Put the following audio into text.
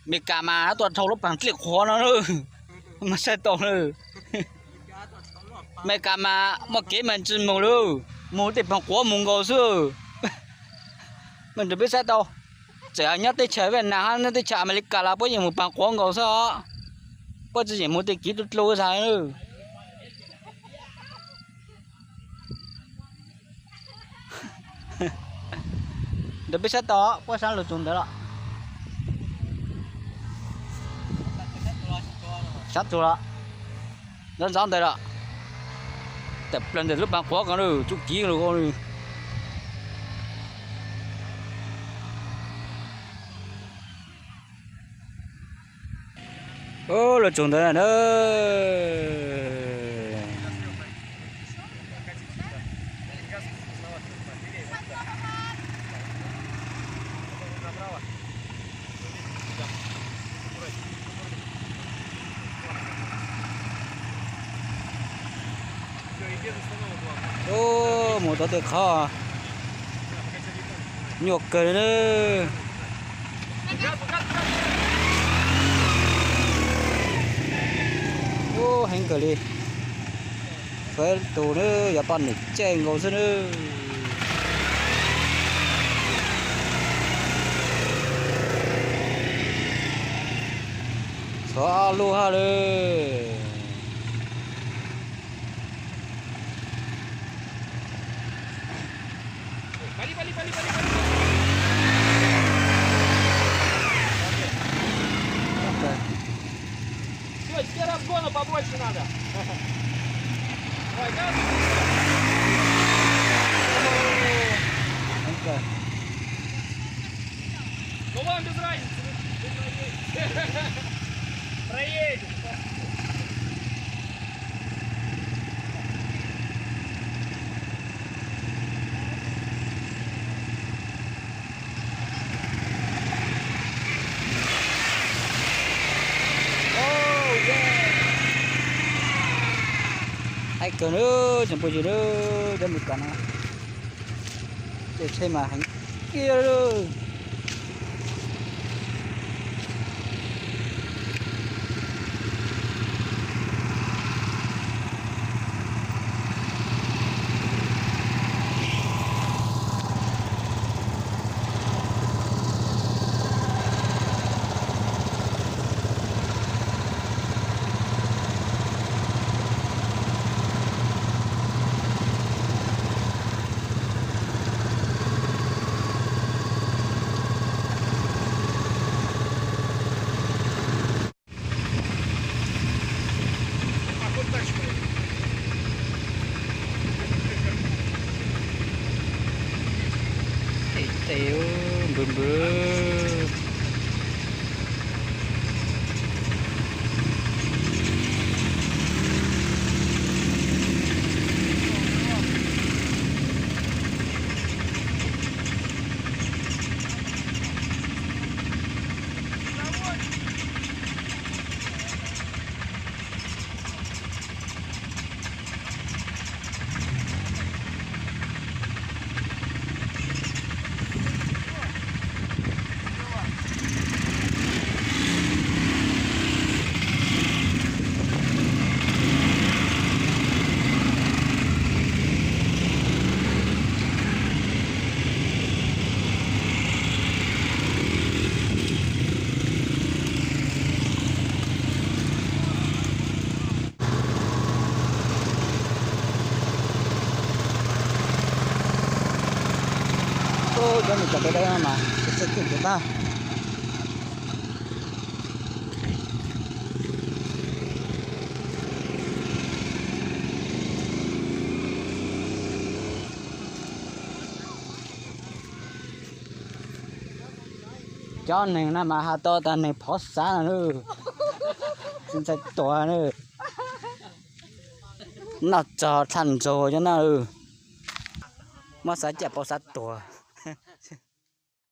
Meskas mas tua dhau lub paag dlej qhuav no lawm, mas saib tau lawm. Meskas mas muaj kev mas tsi moog lawm, moog tej paag quav moog nkaus xwb. Mej nrug peb saib tau, txawm nyob teb chaws Vietnam hab nyob teb chaws America los puab yeej moog paag quav nkaus xwb os. Puab tsi yeem moog tej kev dlub dlub zag. Ntawd peb saib tau, puab sab lug txug ntawd los, sab txug los, ntxov ntxov ntawd los, tawm plawg ntawm lub paag quav ko lawm, txuj kev lug. Lug txug ntawd na. Ub, mus tau tej qhov nyuaj kawg li na. Ub, heev kawg li. Txhua tus na, yog poj niam caij nkaus xwb na. Txhua ob lub hab lawm. Все, теперь разгона побольше надо. Ой, газ. Ну, вам без разницы, вы, вы проедете. Проедем. Heev kawg nawb tsoom phooj ywg nawb, cov Meskas no tej tsheb mas heev tiag lawm. Tes tes, npwg npwg. Cov Meskas pem dawb mas txawj txwj kuv tag. Cov neeg na mas has tau tas neeg phov xav na, tsis ntshai tuag na. Noj txog tshaj ntxaug cov no, muab xav caj paus xav tuag.